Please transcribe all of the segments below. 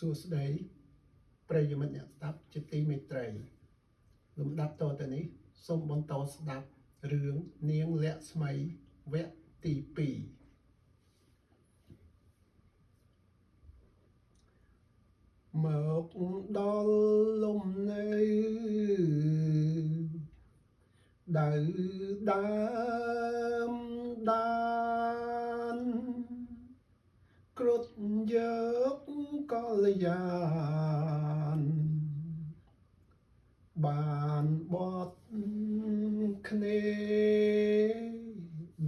សួស្តីប្រិយមិត្តអ្នកស្ដាប់ជាទីមេត្រីលំដាប់តទៅនេះសូមបន្តស្ដាប់រឿងនាងលក្ស្មីវគ្គទី2មកដល់លំនៅដៅដើមដានគ្រុតយកកល្យានបានបត់គ្នា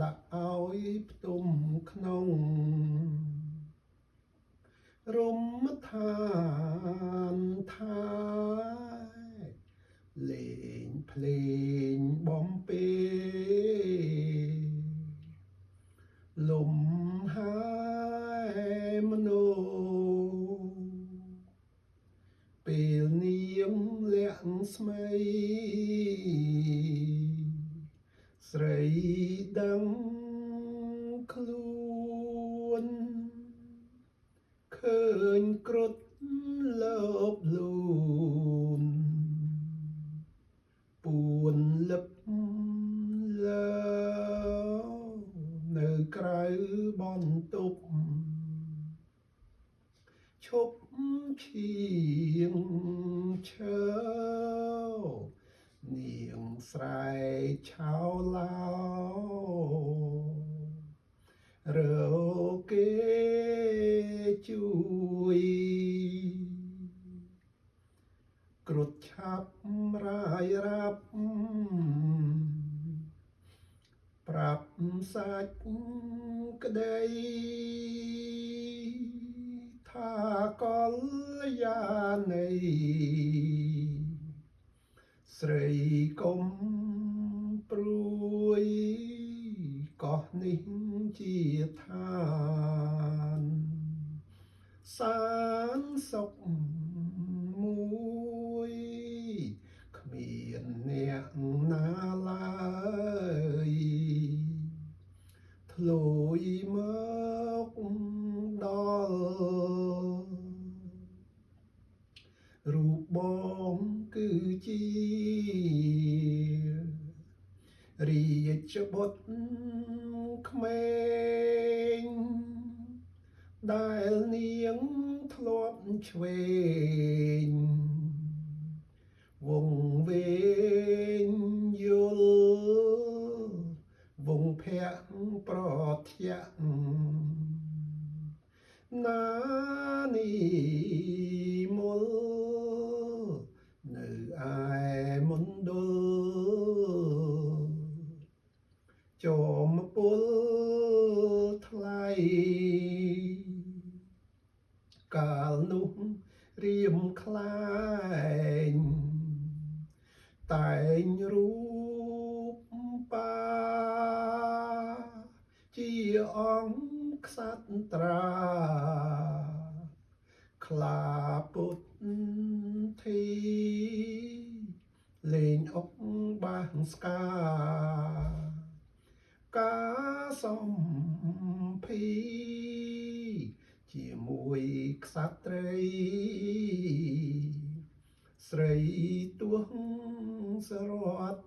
ដាក់ឲ្យផ្ទុំក្នុងរមឋានថាលេងភ្លេងបំពេលំហាយមនោពេលនាងលាក់ស្មីស្រីដឹងខ្លួនឃើញគ្រុឌលោបលូនពួនលឹបលើនៅក្រៅបន្ទប់ឈប់ឈៀងឈើនាងស្រែកឆោឡោរកគេជួយគ្រុឌឆាប់រាយរាប់ប្រាប់សាច់ក្តីថាកល្យាណីស្រីកុំព្រួយកោះនេះជាឋានសានសុខមួយគ្មានអ្នកណាឡើយធ្លួយមកដល់រូបបងគឺជារាជបុត្រក្មេងដែលនាងធ្លាប់ឆ្វេងវងវែងយល់វងភ័ក្រប្រធយៈណានីមុលនៅឯមណ្ឌលចំពលថ្លៃកាលនោះរៀមខ្លែងតែងរូបបាជាអង្គក្សត្រាខ្លាពុទ្ធីលេងអុកបាសស្កាកាសំភីជាមួយក្សត្រីស្រីទោះសរត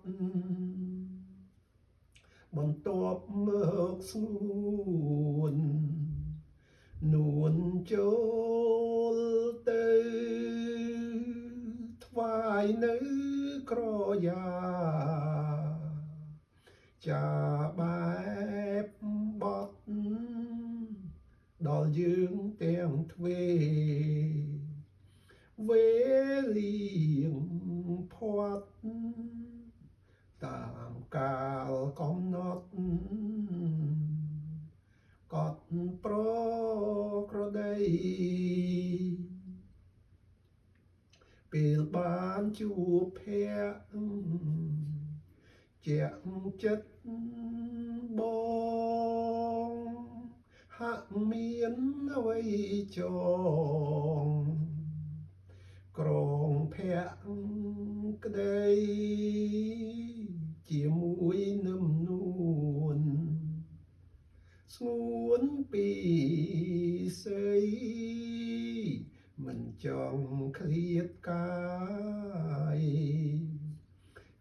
បន្ទាប់មកស្ងួននួនចូលទៅថ្វាយនៅក្រយាចាបែបបត់ដល់យើងទាំងទ្វេវេលៀងផាត់តាមកាលកំណត់កត់ប្រក្រដីពេលបានជួបភ័ក្រជាក់ចិត្តបងហាក់មានអ្វីចងក្រងភ័ក្រក្តីជាមួយនឹមនួនស្ងួនពីសី មិនចង់ឃ្លាតកាយ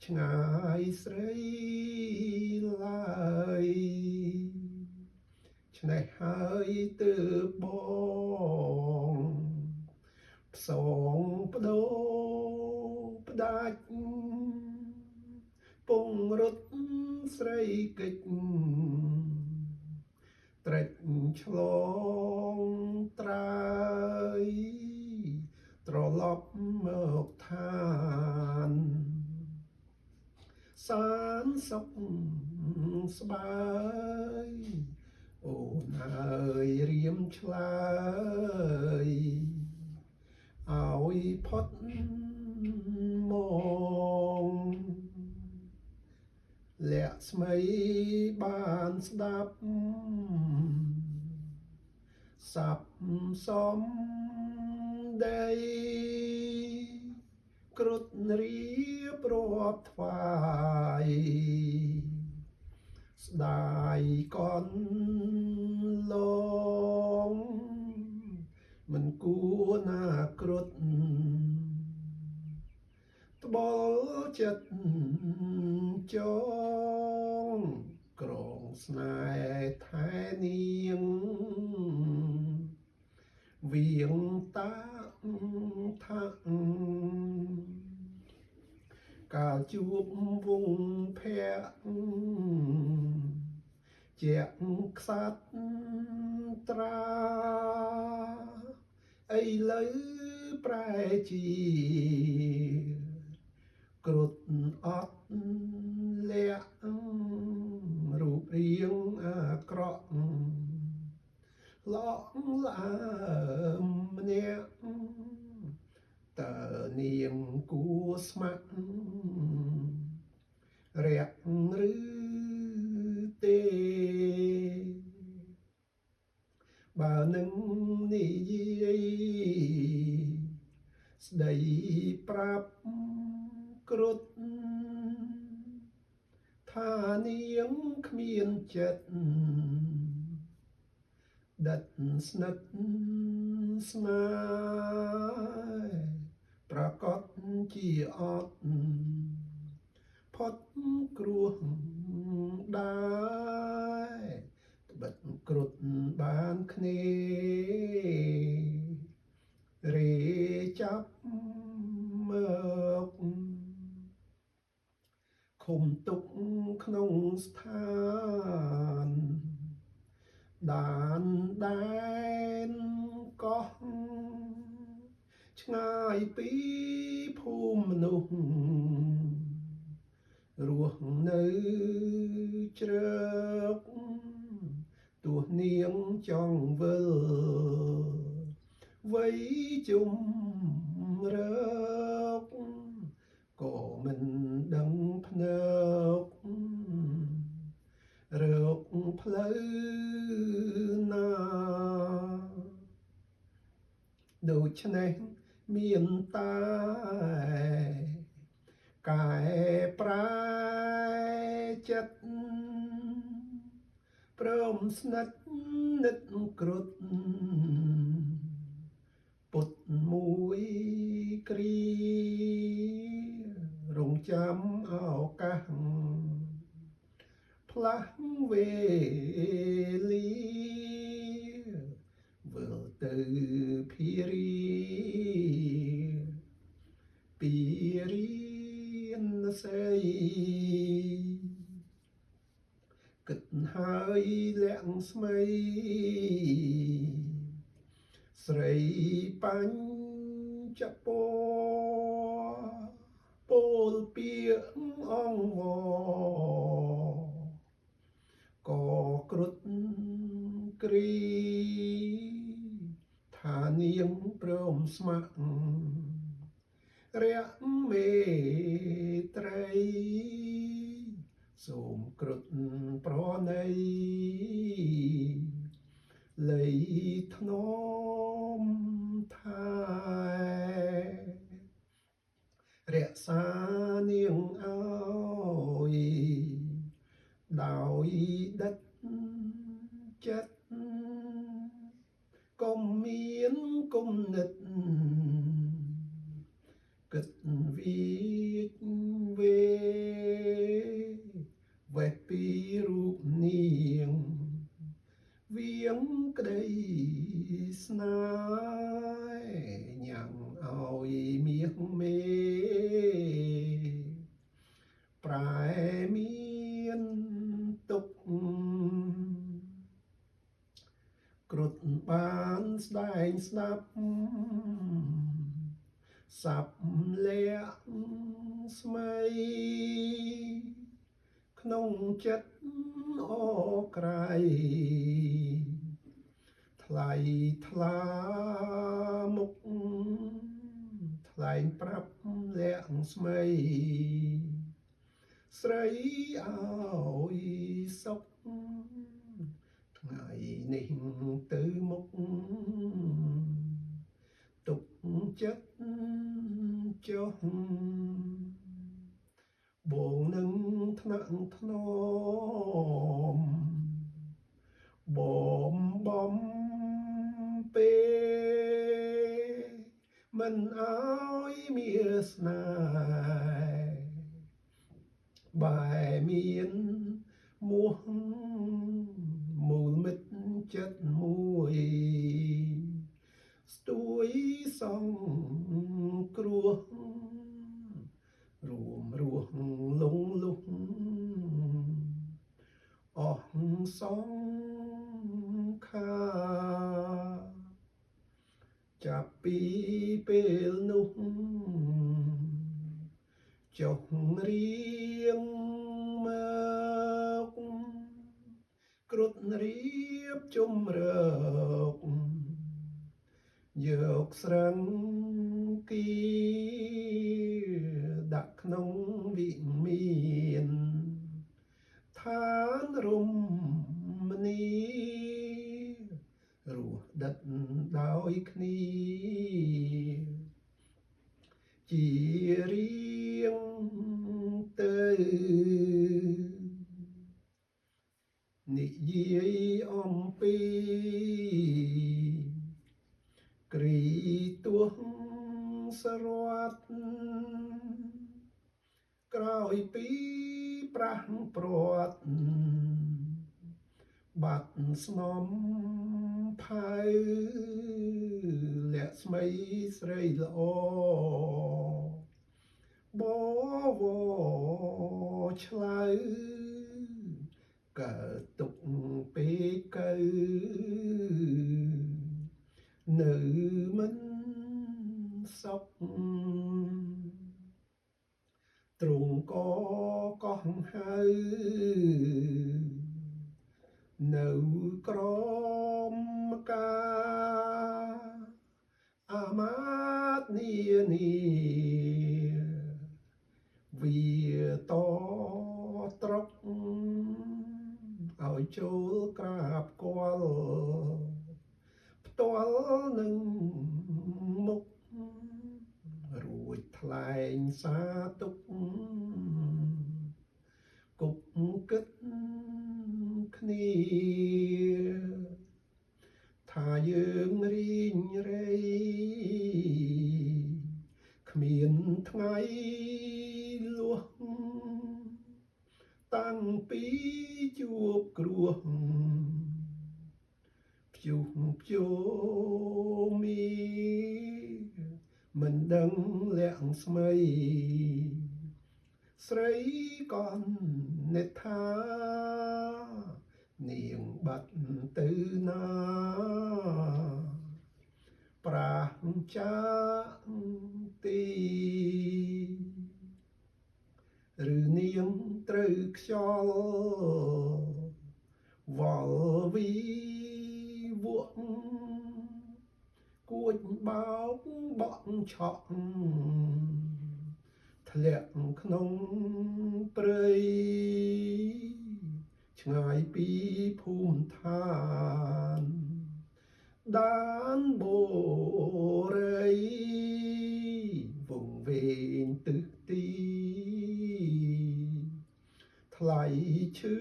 ឆ្ងាយស្រីឡើយ ឆ្នេះហើយទើបបងផ្សងបដូរផ្ដាច់ពងរត់ស្រីកិច្ចត្រិចឆ្លងត្រើយត្រឡប់មកឋានសានសុខស្បាយអូនហើយរៀមឆ្លើយឲ្យផុតមកលាក់ស្មីបានស្ដាប់សັບសំដីគ្រុតរៀបរាប់ថ្វាយស្ដាយកនលងមិនគួរណាគ្រុតត្បល់ចិត្តចងក្រងស្នេហ៍ថែនាងវៀងតាថាក់កាលជួបវងភៈជាខ្សាត់ត្រាឥឡូវប្រែជាគ្រុតអត់លាក់រូបរាងអាក្រក់ឡក់ឡាមម្នាក់តើនាងគួស្ម័គ្ររាក់ឬទេបើនឹងនិយាយស្ដីប្រាប់គ្រុតថានាងគ្មានចិត្តដិតស្និទ្ធស្នាលប្រកបជាអត់ផុតគ្រោះដែរត្បិតគ្រុតបានគ្នារេចាប់មកឃុំទុកក្នុងស្ថានដានដែនកោះឆ្ងាយពីភូមិមនុស្សរស់នៅជ្រើកទោះនាងចង់វិលវ័យជុំរើកក៏មិនដឹងភ្នើករកផ្លូវណាដូច្នេះមានតែកែប្រែចិត្តព្រមស្និទ្ធនិតគ្រុតពុតមួយគ្រារងចាំឱកាសផ្លាស់វេលាវិលទៅភីរីពីរៀនសីគិតហើយលាក់ស្មីស្រីបញ្ចពពោលពាក្យអង្វរក៏គ្រុតគ្រីថានាងព្រមស្ម័គ្ររាក់មេត្រីសូមគ្រុតប្រណីលៃធ្នមថែរក្សានាងឲ្យដោយដិតចិត្តកុំមាន គំនិតគិតវិចវេវេះពីរូបនាងវៀងក្តីស្នេហ៍ញ៉ាំឲ្យមាសមេប្រែមានទុកគ្រុឌបានស្ដែងស្ដាប់សាប់លាក់ស្មៃក្នុងចិត្តអូក្រៃថ្លៃថ្លាមុខថ្លែងប្រាប់លាក់ស្មៃស្រីឲ្យសុខថ្ងៃនេះទៅមុខទុកចិត្តចុះបងនឹងថ្នាក់ថ្នមបំបំពេលមិនអោយមានស្នេហ៍បែមានមោះមូលមិត្តចិត្តមួយស្ទួយសងគ្រោះរួមរស់លងលុះអស់សងខាចាប់ពីពេលនោះចុះរៀងមកគ្រុឌរៀបជំរើកយកស្រឹងគីដាក់ក្នុងវិមានឋានរមនីរស់ដិតដោយគ្នាជារៀងទៅនិយាយអំពីគ្រីទោះសរតក្រោយពីប្រាស់ព្រាត់បាត់ស្នំផៅលាក់ស្មីស្រីល្អបវរឆ្លៅកើតទុកពេកកៅនៅមិនសុខទ្រង់កកោះហៅនៅក្រមកាអាមាត្យនានាវាតត្រុកឲ្យចូលក្រាបគាល់ផ្ទាល់នឹងមុខរួចថ្លែងសាទុកគប់គិតគ្នាថាយើងរីងរៃគ្មានថ្ងៃលួសតាំងពីជួបគ្រោះព្យុះព្យោមីមិនដឹងលាក់ស្មីស្រីកននេថានាងបាត់ទៅណាប្រាស់ចាទីឬនាងត្រូវខ្យល់វល់វីវក់គួចបោកបក់ឆក់ធ្លាក់ក្នុងព្រៃឆ្ងាយពីភូមិឋានដានបូរីវងវែងទិសទីថ្លៃឈឺ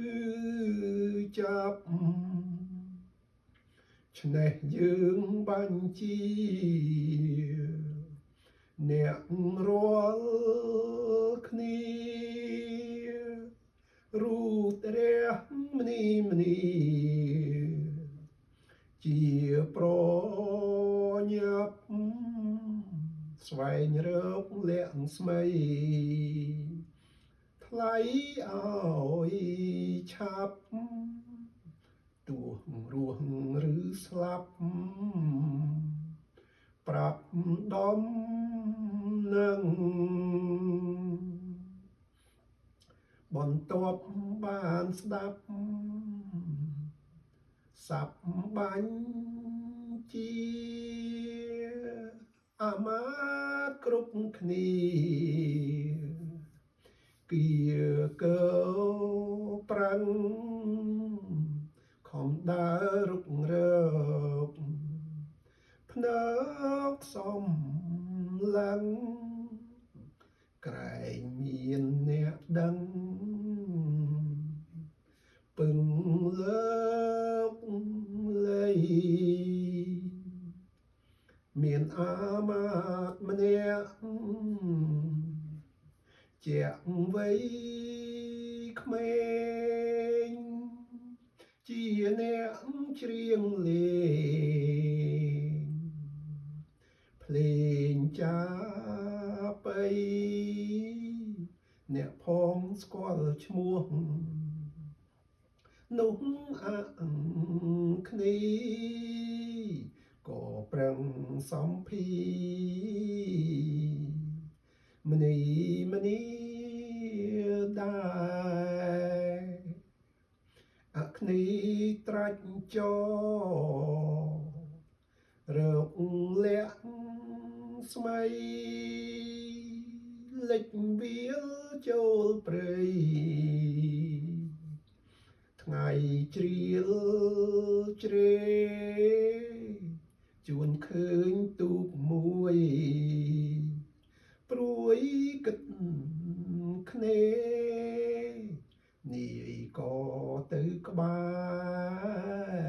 ចាប់ ឆ្នេះយើងបាញ់ជាអ្នករាល់គ្នារូតរះមនីមនីជាប្រញាប់ស្វែងរកលាក់ស្មីថ្លៃឲ្យឆាប់ទោះរស់ឬស្លាប់ប្រាប់ដំនឹងបន្ទាប់បានស្ដាប់សັບបាញ់ជាអាមាត្យគ្រប់គ្នាគៀកើប្រឹងខំដើររុករកភ្នឹកសំឡើងក្រែងមានអ្នកដឹងពឹងលើកលៃមានអាមាត្យម្នាក់ជាវ័យក្មេងជាអ្នកច្រៀងលេងភ្លេងចាបៃអ្នកផងស្គាល់ឈ្មោះនោះអគ្នាក៏ប្រឹងសំភីមនីមនីដែរអគ្នីត្រាច់ចោរកលាក់ស្មៃលិចវាលចូលព្រៃថ្ងៃជ្រៀលជ្រេជួនឃើញទូកមួយព្រួយគិតគ្នានាយក៏ទៅក្បែ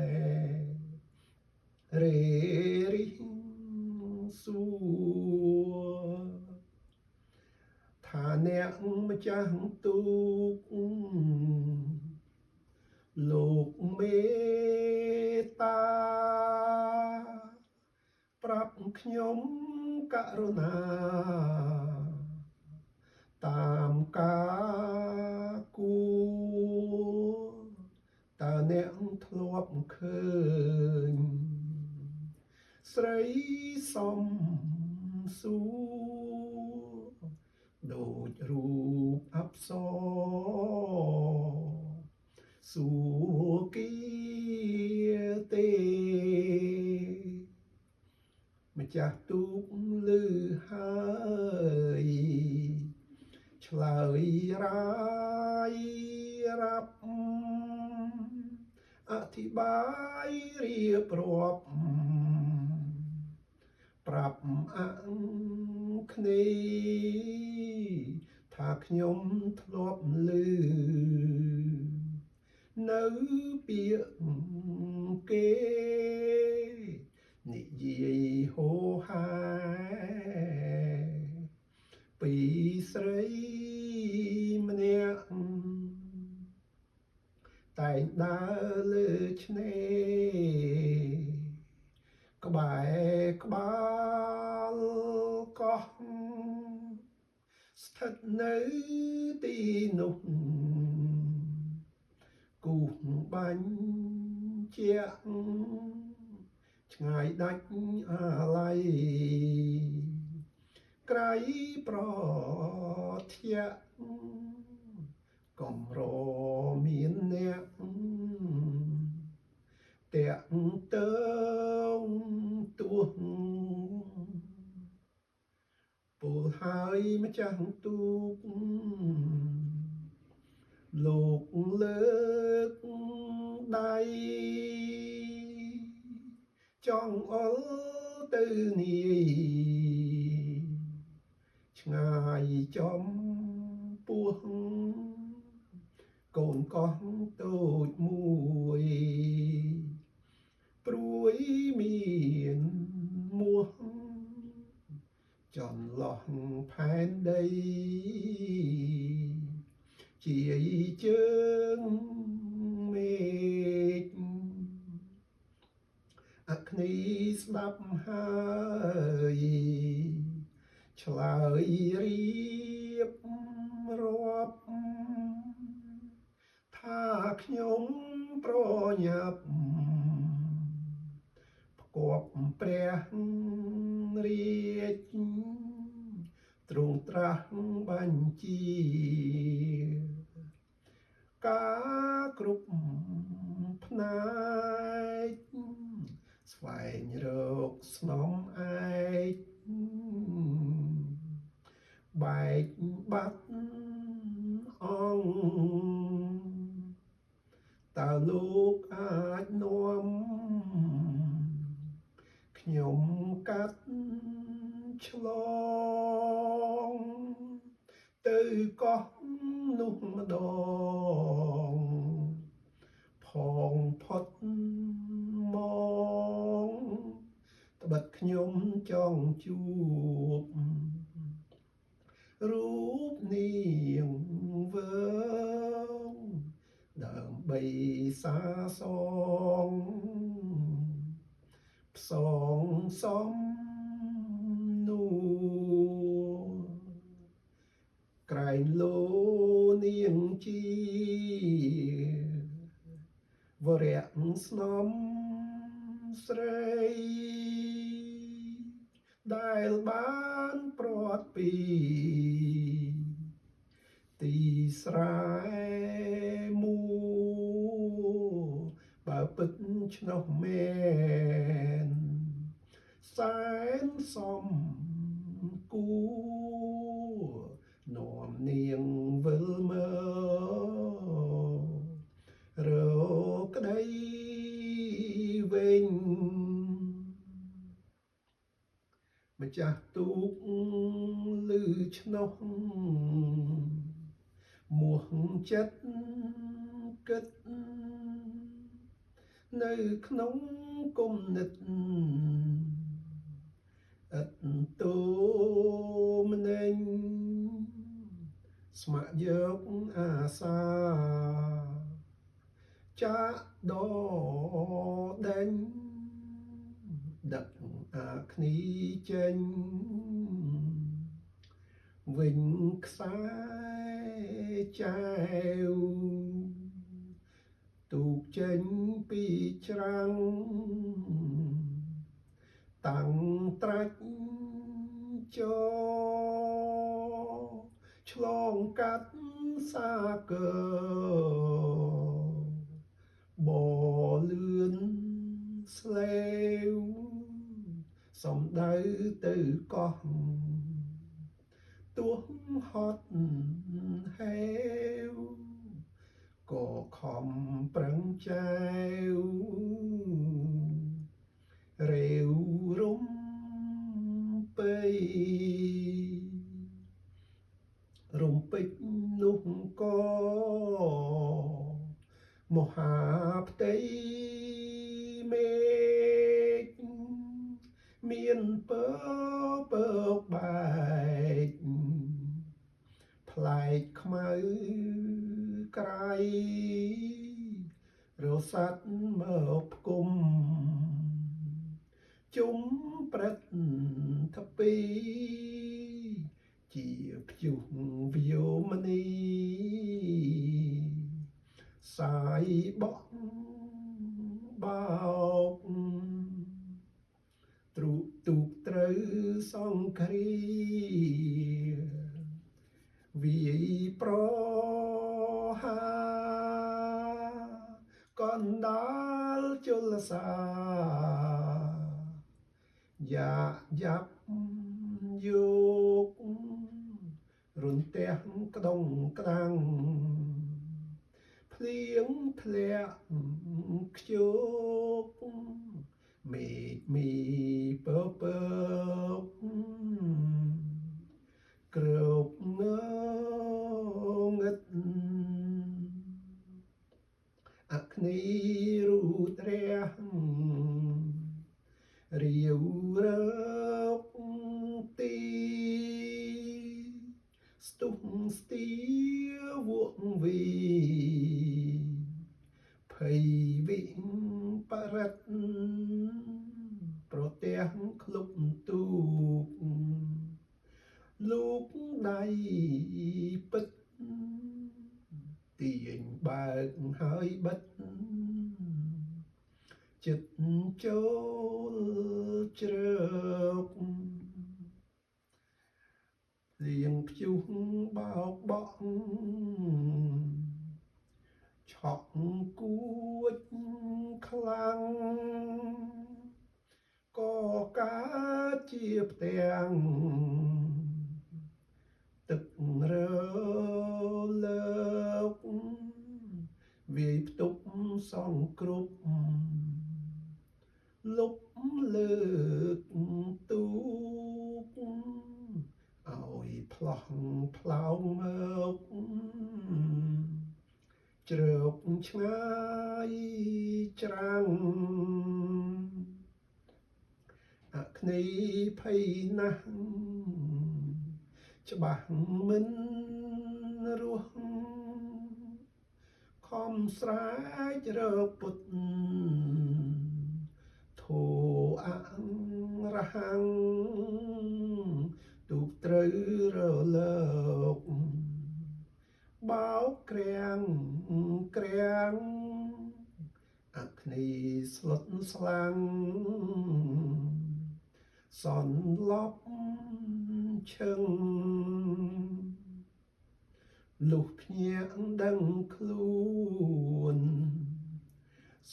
ររេរិះសួរថាអ្នកម្ចាស់ទូកលោកមេត្តាប្រាប់ខ្ញុំករុណាតាមការគួរតើអ្នកធ្លាប់ឃើញស្រីសំសួរដូចរូបអប្សរសួរគីទេម្ចាស់ទូកលឺហើយឆ្លើយរាយរាប់អធិប្បាយរៀបរាប់ប្រាប់អគ្នាថាខ្ញុំធ្លាប់លឺនៅពាក្យគេនិយាយហោហែពីស្រីម្នាក់តែងដើរលើឆ្នេរក្បែរក្បាលកោះស្ថិតនៅទីនោះគូសបាញ់ជាឆ្ងាយដាច់អាល័យក្រៃប្រធៈកំរមានអ្នកតាក់តើងទួសពលហើយម្ចាស់ទូកលោកលើកដៃចង់អល់ទៅនាយឆ្ងាយចំពោះកូនកោះតូចមួយព្រួ មួយមានមោះចន្លោះផែនដីជាជើងមេឃអគ្នីស្ដាប់ហើយឆ្លើយរៀបរាប់ថាខ្ញុំប្រញាប់ផ្គប់ព្រះរាជទ្រង់ត្រាស់បញ្ជាការគ្រប់ផ្នែកស្វែងរកស្នំឯកបែកបាត់អង្គតើលោកអាចនាំខ្ញុំកាត់ឆ្លងទៅកោះនោះម្ដងផងផុតមកត្បិតខ្ញុំចង់ជួបរូបនាងវើងដើម្បីសាសងផ្សងសំនួក្រែងលោនាងជាវរៈស្នំស្រីដែលបានប្រត់ពីទីស្រែមួបើពិតឆ្នោះមែនសែនសំគួនាំនាងវិលមើរកក្តីវិញម្ចាស់ទូកលឺឆ្នោះមោះចិត្តគិតនៅក្នុងគំនិតឥតទោមនេញស្ម័គ្រយកអាសាចាក់ដដេញដឹកអាគ្នីចេញវិញខ្សែចែវទូកចេញពីច្រាំងតាំងត្រាច់ចោឆ្លងកាត់សាកើបលឿនស្លេវសំដៅទៅកោះទោះហត់ហេវក៏ខំប្រឹងចែវរាវរំពៃរំពេចនោះក៏មហាផ្ទៃមេឃមានពើពើកបែកប្លែកខ្មៅក្រៃរស័តមកផ្គុំជុំព្រឹទ្ធពីជាព្យុះវិយោមនីសាយបក់បោកទ្រុទូកត្រូវសង្គ្រាវាយប្រហាកណ្ដាលជលសាយ៉ាយ៉ាប់យករុនទះក្ដុងក្ដាំងភ្លៀងធ្លាក់ខ្ជោកមេឃមីពពកគ្របងងឹតអគ្នីរូតរះ ប្រទះក្លុបទូកលូកដៃពិតទាញបើកហើយបិទចិត្តចូលជ្រើកលៀងព្យុះបោកបក់ឆក់គួចខ្លាំងក៏កើតជាផ្ទាំងទឹករលើកវាយផ្ទប់សងគ្រប់លុបលើកទូកឲ្យផ្លោះផ្លោងមកជ្រើកឆ្ងាយច្រាំងអគ្នីភ័យណាស់ច្បាស់មិនរស់ខំស្រែករកពុទ្ធធោអរហង្គទូកត្រូវរលើកបោកក្រាំងក្រាំងអគ្នីស្លុតស្លាំងសន្លប់ឈឹងលុះភ្ញាក់ដឹងខ្លួន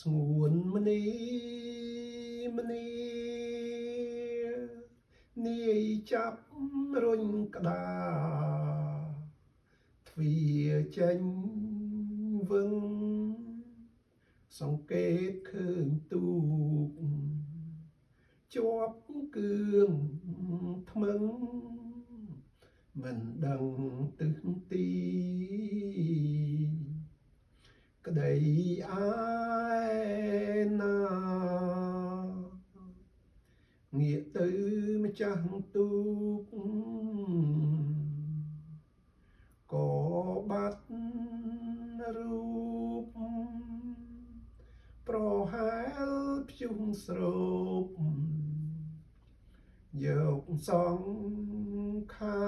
ស្ងួនមនីមនីនាយចាប់រុញក្តារទ្វាចេញវឹងសង្កេតឃើញទូកជាប់គឿងថ្មឹងមិនដឹងទិសទីក្តីឯណាងាកទៅម្ចាស់ទូកក៏បាត់រូបប្រហែលព្យុះស្រូបយកសងខា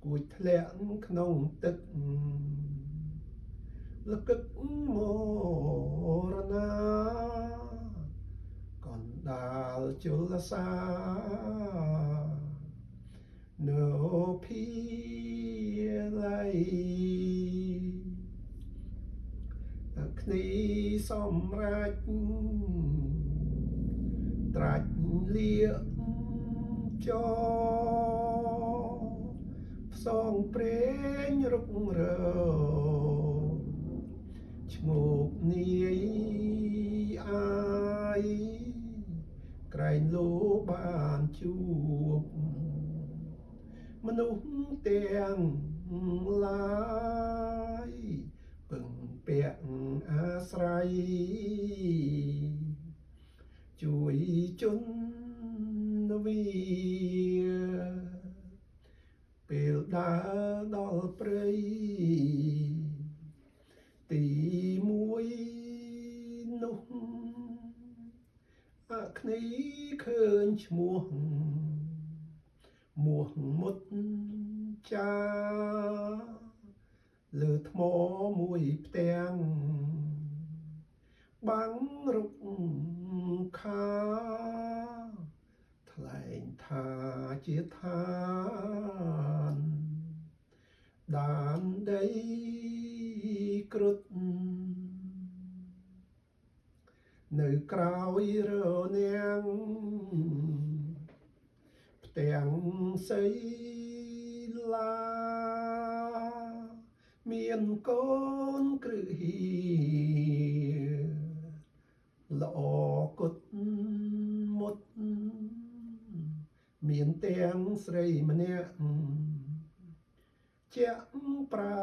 គួចធ្លាក់ក្នុងទឹកលកឹកមរណាកណ្ដាលជលសានៅភីឡៃអគ្នីសម្រាច់ត្រាច់លៀកចោផ្សងព្រេងរុករឈ្ងោកនាយអាយក្រែងលោបានជួបមនុស្សទាំងឡាយពឹងពាក់អាស្រ័យជួយជនវីពេលដើរដល់ព្រៃទីមួយនោះអគ្នីឃើញឈ្មោះមោះមុតចាលើថ្មមួយផ្ទាំងបាំងរុកខាថ្លែងថាជាឋានដានដីគ្រុឌនៅក្រោយរនាងផ្ទាំងសីលាមានកូនគ្រឹហីល្អគុតមុតមានទាំងស្រីម្នាក់ជាក់ប្រា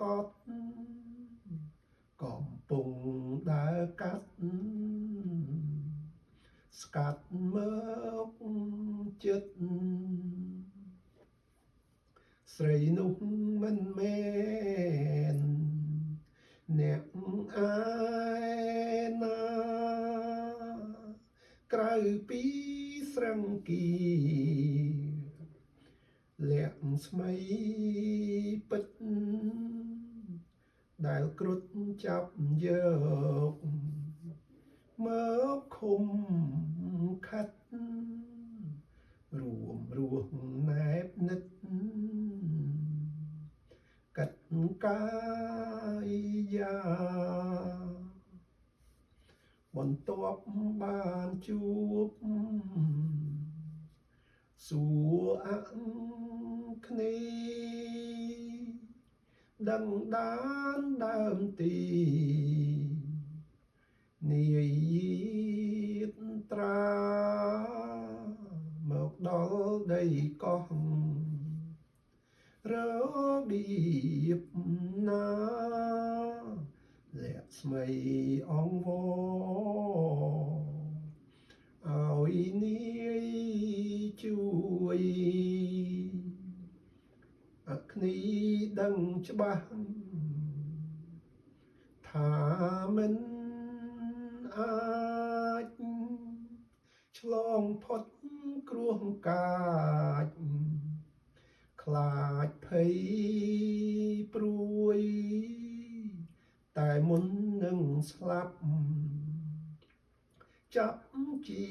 កដកំពុងដើរកាត់ស្កាត់មកចិត្តស្រីនោះមិនមែន អ្នកឯណាក្រៅពីស្រឹងគីលាក់ស្មីពិតដែលគ្រុឌចាប់យកមកឃុំខិតរួមរស់ណែបនិតកាត់កាយាបន្ទាប់បានជួបសួរអគ្នាដឹងដានដើមទីនាយត្រាមកដល់ដីកោះរបៀបណាលាក់ស្មីអង្វរឲ្យនាយជួយអគ្នីដឹងច្បាស់ថាមិនអាចឆ្លងផុតគ្រោះកាចខ្លាចភ័យព្រួយតែមុននឹងស្លាប់ចាប់ជា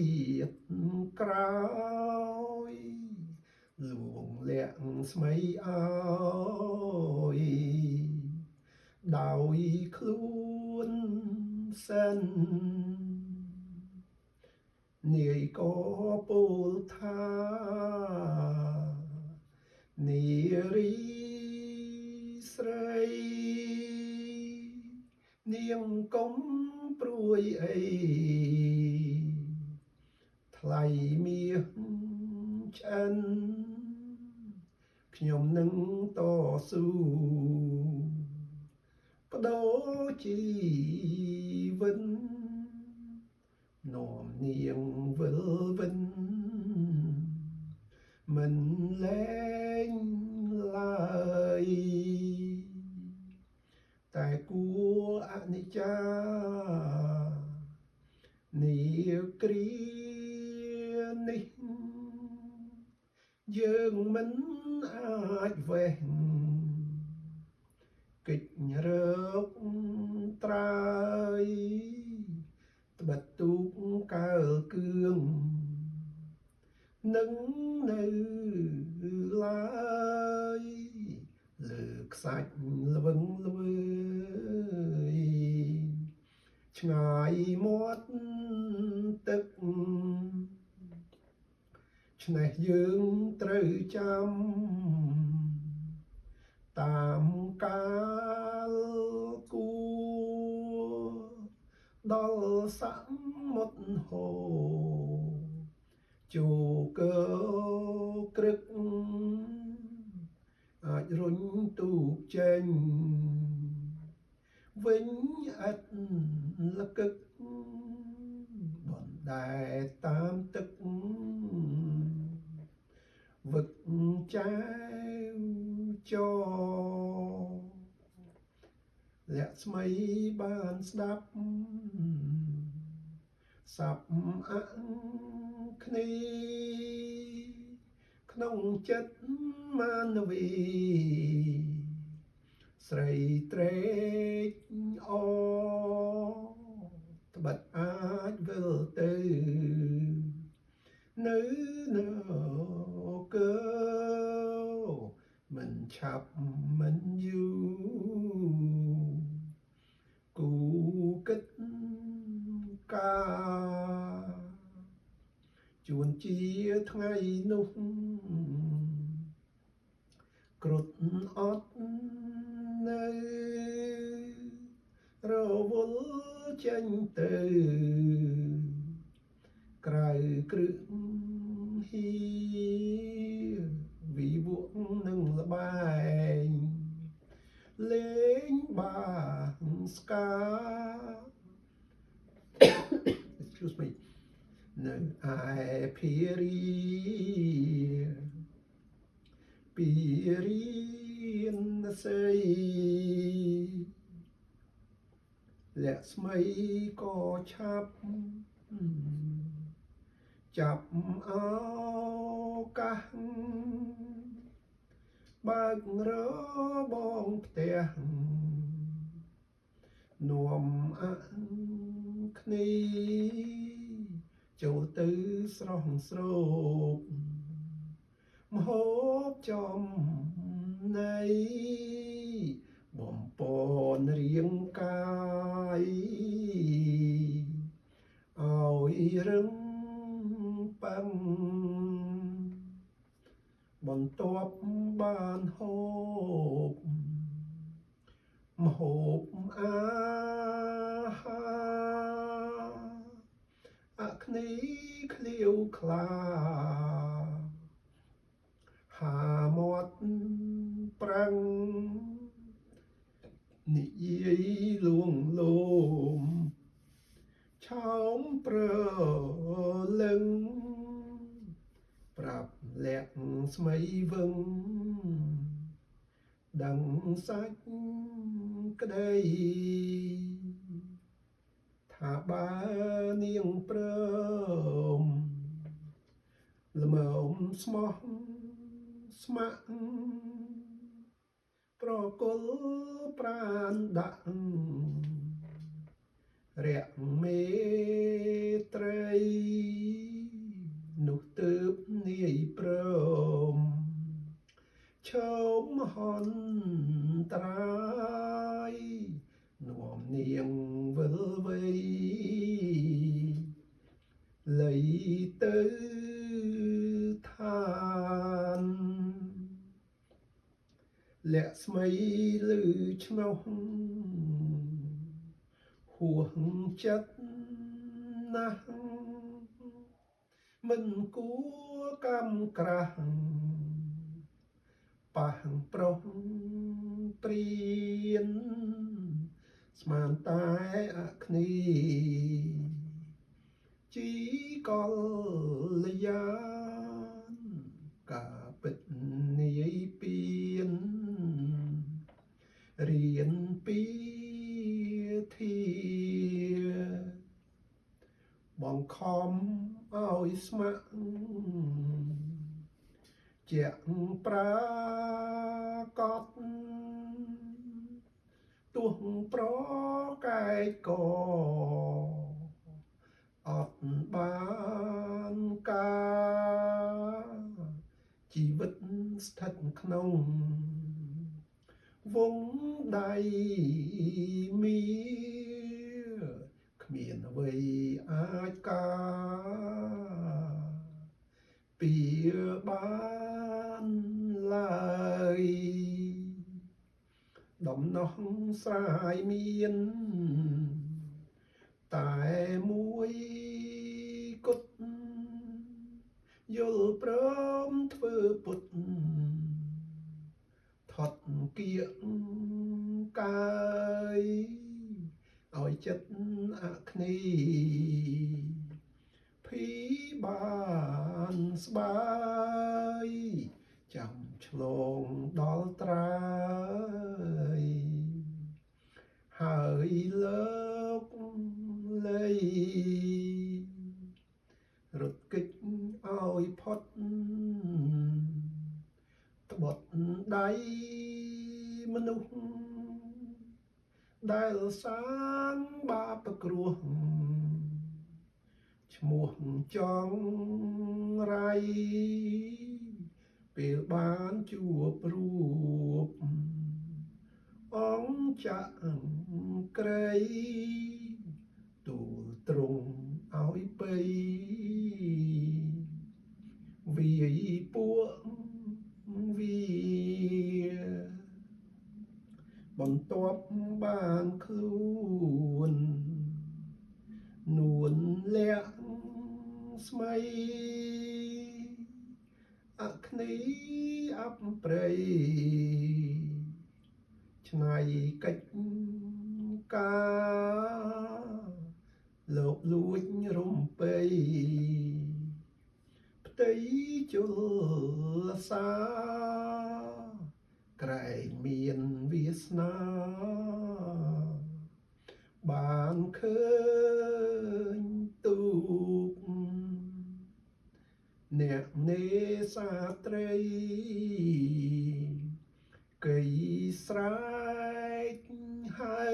តិក្រោយលួងលាក់ស្មីអើយដោយខ្លួនសិននាយក៏ពោលថានារីស្រីនាងកុំព្រួយអីថ្លៃមាសឆ្អិនខ្ញុំនឹងតស៊ូបដូរជីវិននាំនាងវិលវិនមិនលែងឡើយតែគួរអនិច្ចានីគ្រានេះយើងមិនអាចវេះកិច្ចរកត្រើយត្បិតទូកកើគឿងនឹងនៅឡើយលើខ្សាច់ល្វឹងល្វើយឆ្ងាយមាត់ទឹកឆ្នេះយើងត្រូវចាំតាមកាលគួរដល់សមុទ្រហូជូកើក្រឹកអាចរុញទូកចេញវិញឥតលកឹកបណ្ដែតតាមទឹកវឹកចែវចលាក់ស្មីបានស្ដាប់សັບអគ្នីក្នុងចិត្តមានវីស្រីត្រេកអត្បិតអាចវិលទៅនៅនគរមិនឆាប់មិនយូរគូគិតការជួនជាថ្ងៃនោះគ្រុឌអត់នៅរវល់ចេញទៅក្រៅគ្រឹះហៀវិវក់នឹងលបែងលេងបាស្កា excuse me នៅឯភារីពីរៀនសី លក្មីក៏ឆាប់ចាប់ឱកាសបើករបងផ្ទះនាំអគ្នីចូលទៅស្រស់ស្រូបមហូបចំនៃបំពនរាងកាយឲ្យរឹងប៉ឹងបន្ទាប់បានហូបមហូបអាហារអគ្នីឃ្លាវខ្លាហាមាត់ប្រឹងនិយាយលួងលោមឆោមប្រលឹងប្រាប់លក្ស្មីវឹងដឹងសាច់ក្តីថាបើនាងព្រមល្មមស្មោះស្ម័គ្រប្រគល់ប្រានដាក់រកមេត្រីនោះទើបនាយព្រមឈោមហន្តរាយនាំនាងវិលវៃលៃទៅឋានលក្មីលឺឆ្នោះហួសចិត្តណាស់មិនគួរកម្មក្រាស់ប៉ះប្រុសព្រៀនស្មានតែអគ្នីជីកលយានកាពិតនាយពៀនរៀនពីធាបង្ខំឲ្យស្ម័គ្រជាក់ប្រាកដទោះប្រកែកកអត់បានការជីវិតស្ថិតក្នុងវងដៃមីគ្មានអ្វីអាចការពីបានឡើយដំណោះស្រាយមានតែមួយគត់យល់ព្រមធ្វើពុតថត់គៀកកាយឲ្យចិត្តអគ្នីភីបានស្បាយចាំឆ្លងដល់ត្រើយហើយលើកលៃរត់គេចឲ្យផុតត្បត់ដៃមនុស្សដែលសាងបាបគ្រោះឈ្មោះចង់រៃពេលបានជួបរូបអង្គចក្រីទូលទ្រង់ឲ្យពៃវាយពួកវាបន្ទាប់បានខ្លួននួនលក្ស្មីអគ្នីអប្រ័យឆ្នៃកិច្ចការលោកលួចរំពៃផ្ទៃជលសាក្រែងមានវាសនា បានឃើញទូកអ្នកនេសាត្រីកៃស្រែកហៅ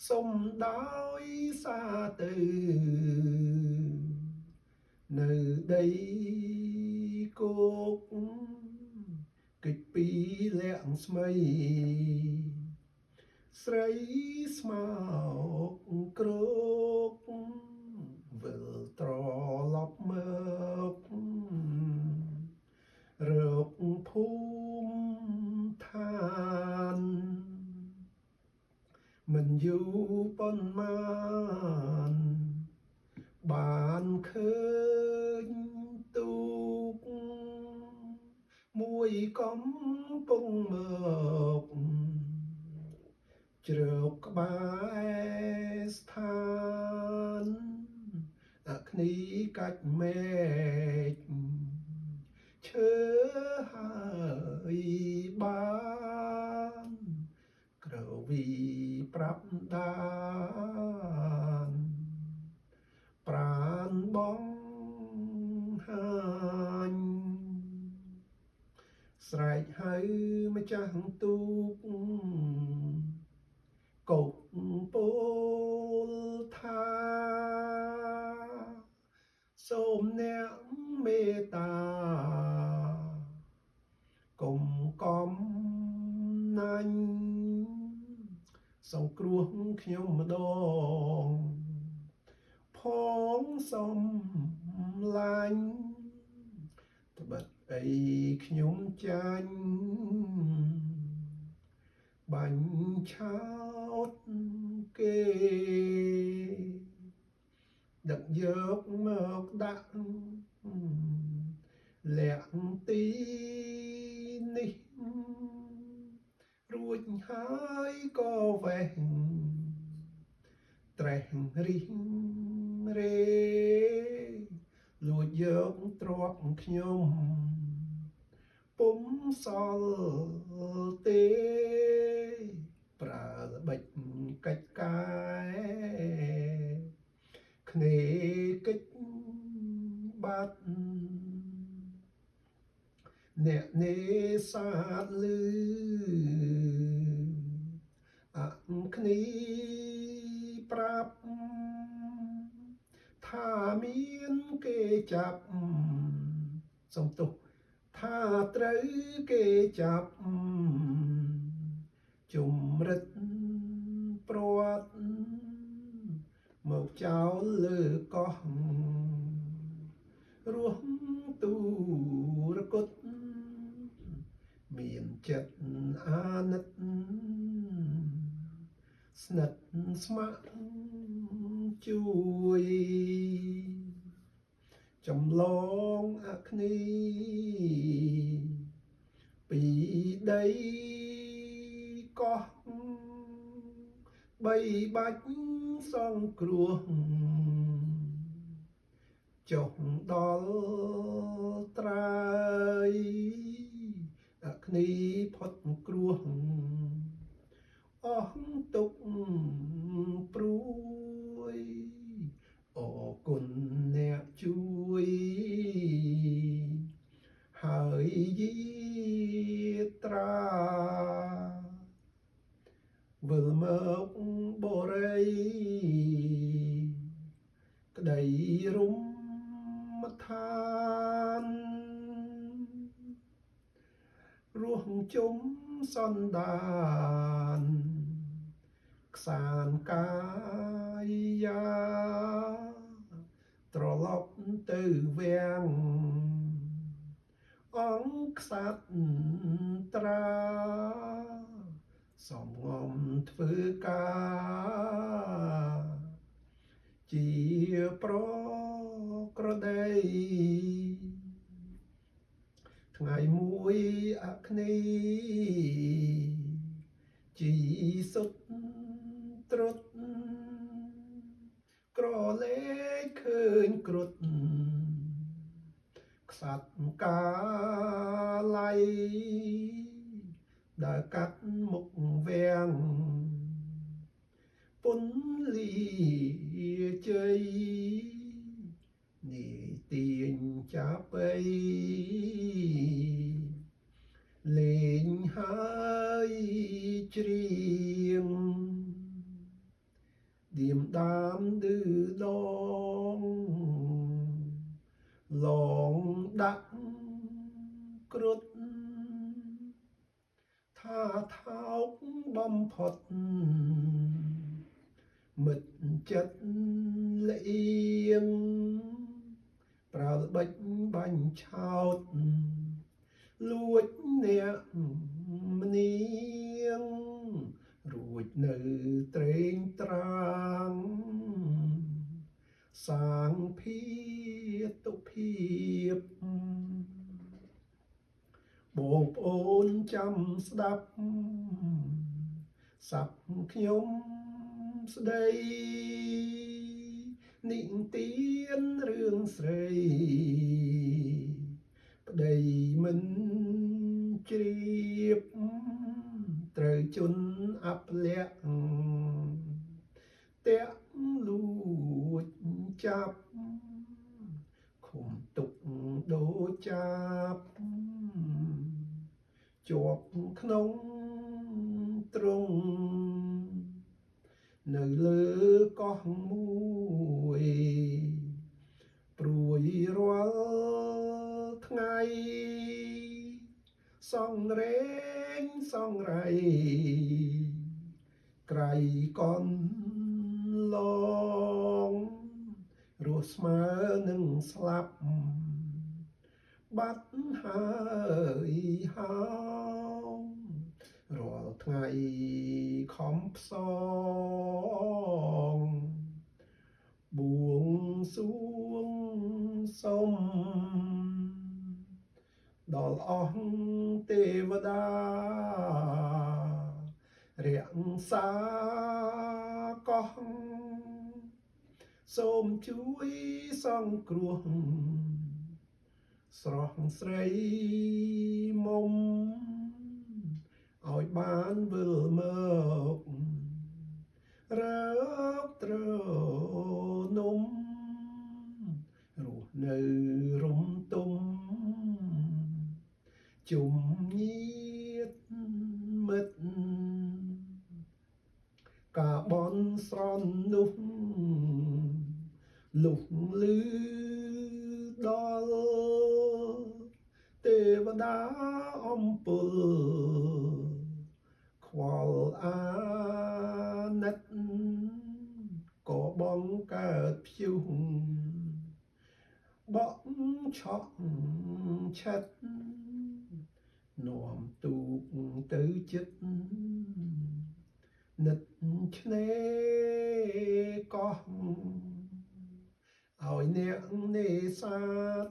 សុំដោយសាទៅនៅដីគោកកិច្ចពីលាក់ស្មីស្រីស្មោកគ្រោកវិលត្រឡប់មករកភូមិឋានមិនយូរប៉ុន្មានបានឃើញទូកមួយកំពុងមកជ្រកក្បែរស្ថានអគ្នីកាច់មេឃឈើហើយបានក្រវីប្រាប់ដានប្រានបងហាញស្រែកហៅម្ចាស់ទូកកុកពោលថាសូមអ្នកមេត្តាកុំកំណាញ់សង្គ្រោះខ្ញុំម្ដងផងសំឡាញ់ត្បិតអីខ្ញុំចាញ់បាញ់ឆោតគេដឹកយកមកដាក់លាក់ទីនេះរួចហើយក៏វេះត្រេះរិះរេលួចយកទ្រព្យខ្ញុំពុំសល់ទេប្រើល្បិចកិច្ចកែគ្នាកិច្ចបាត់អ្នកនេសាទលឺអគ្នីប្រាប់ថាមានគេចាប់សំទោសថាត្រូវគេចាប់ជំរិតព្រាត់មកចោលលើកោះរស់ទូរគុតមានចិត្តអាណិតស្និទ្ធស្ម័គ្រជួយចម្លងអគ្នីពីដីកោះបីបាច់សង្គ្រោះចុះដល់ត្រើយអគ្នីផុតគ្រោះអស់ទុកព្រួយអរគុណអ្នកជួយហើយយីត្រាវិលមកបរិយក្តីរំឋានរស់ជុំសន្តានខ្សានកាយាត្រឡប់ទៅវាំងអង្គក្សត្រាសំងំធ្វើការជាប្រក្រតីថ្ងៃមួយអគ្នីជីសុទ្ធត្រុតក្រលេកឃើញគ្រុតក្សត្រកាល័យដើរកាត់មុខវាំង ពន្លាជ័យនីទាញចាបៃលេងហើយច្រៀងឌៀមដាមឌឺដងឡងដាក់គ្រុតថាថោកបំផុតមិត្តចិត្តលៀងប្រើល្បិចបាញ់ឆោតលួចអ្នកម្នាងរួចនៅត្រេងត្រាងសាងភាតុភាពបងប្អូនចាំស្ដាប់សັບខ្ញុំស្ដីនិទានរឿងស្រីប្តីមិនជ្រាបត្រូវជន់អពលៈតាក់លួចចាប់ឃុំទុកដូចចាប់ជាប់ក្នុងទ្រង់នៅលើកោះមួយព្រួយរាល់ថ្ងៃសងរែងសងរៃក្រៃកនឡងរស់ស្មើនឹងស្លាប់បាត់ហើយហោរាល់ថ្ងៃខំផ្សងបួងសួងសុំដល់អស់ទេវតារក្សាកោះសូមជួយសង្គ្រោះស្រស់ស្រីមុំឲ្យបានវិលមករកត្រនំរស់នៅរំទុំជុំញាតមិត្តការបន់ស្រន់នោះលុះលឺដល់ទេវតាអំពលខ្វល់អាណិតក៏បងកើតព្យុះបក់ឆក់ឆិតនាំទូកទៅចិត្តនិតឆ្នេរកោះឲ្យអ្នកនេសាទ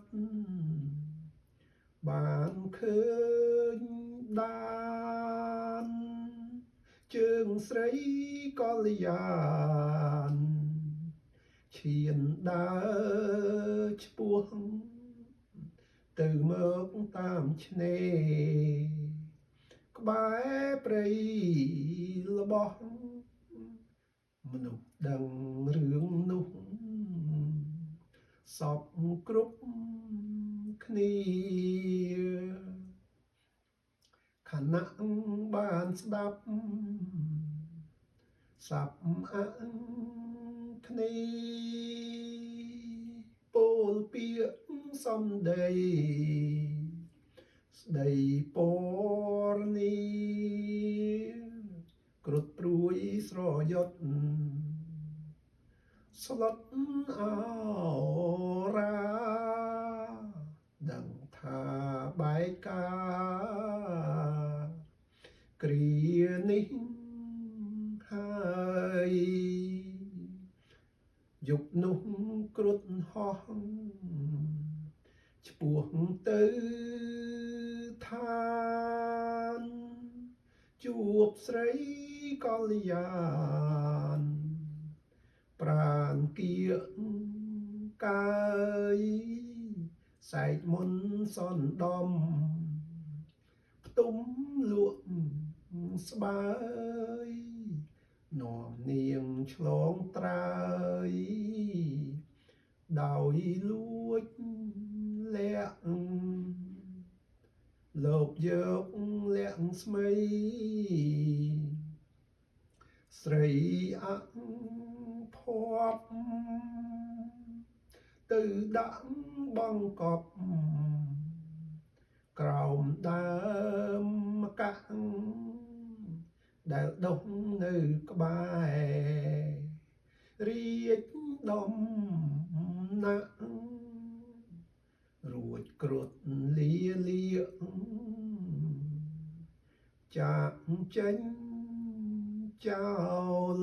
បានឃើញដានជើងស្រីកល្យានឈានដើរឆ្ពោះទៅមកតាមឆ្នេរក្បែរព្រៃរបស់មនុស្សដឹងរឿងនោះសពគ្រប់គ្នាខណៈបានស្ដាប់សັບអគ្នាពោលពាក្យសំដីស្ដីពរនីគ្រុតព្រួយស្រយុតស្លុតអោរាដឹងថាបែកកាគ្រានេះហើយយុគនោះគ្រុតហោះឆ្ពោះទៅឋានជួបស្រីកល្យានប្រានគៀកកាយសែកមុនសនដំផ្ទុំលក់ស្បើយ នាំនាងឆ្លងត្រើយដោយលួចលាក់លោកយកលាក់ស្មីស្រីអភ័ព្វទៅដាក់បងកប់ក្រោមដើមកាក់ដែលដុះនៅក្បែររាជដំណាក់រួចគ្រុតលាលាចាកចេញចោល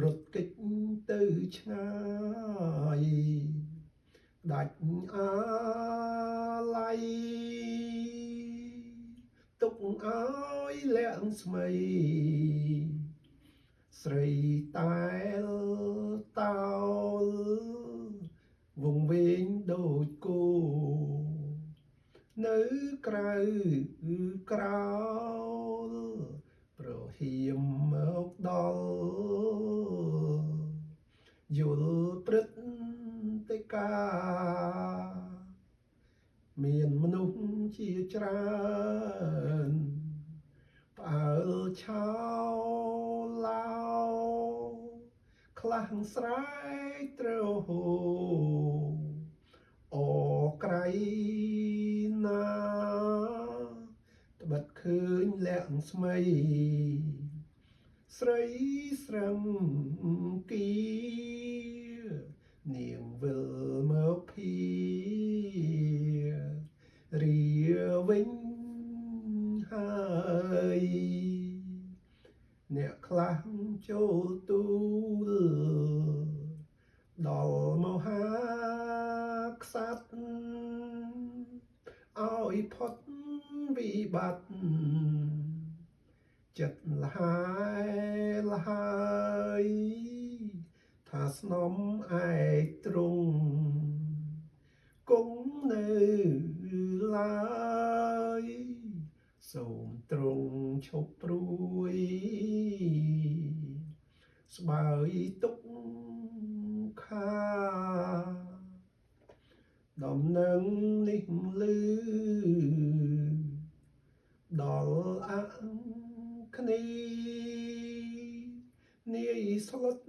រត់គេចទៅឆ្ងាយដាច់អាល័យទុកឲ្យលាក់ស្មីស្រីតែលតោលវងវែងដូចគោនៅក្រៅក្រោលប្រហៀមមកដល់យល់ព្រឹត្តិការណ៍មានមនុស្សជាច្រើនផ្អើលឆោឡោខ្លះស្រែកត្រហូអក្រៃណាត្បិតឃើញលាក់ស្មីស្រីស្រឹងគីនាងវិលមកភីរាវិញហើយអ្នកខ្លះចូលទូលដល់មហាក្សត្រឲ្យផុតវិបត្តិចិត្តលហើយលហើយថាស្នំឯកទ្រង់គង់នៅឡើយសូមទ្រង់ឈប់ព្រួយស្បើយទុកខាដំណឹងនេះលឺដល់អគ្នីនាយស្លុត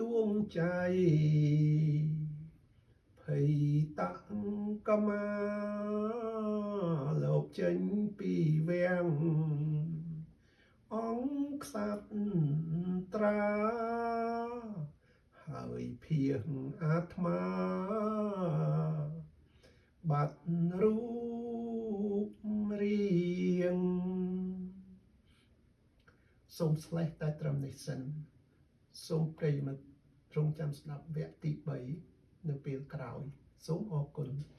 ដួងចៃភ័យតកមាលោកចេញពីវាំងអង្គក្សត្រាហើយភៀងអាត្មាបាត់រូបរាងសូមស្លេះតែត្រឹមនេះសិនសូមប្រិយមិត្តរងចាំស្ដាប់វគ្គទី3នៅពេលក្រោយសូមអរគុណ។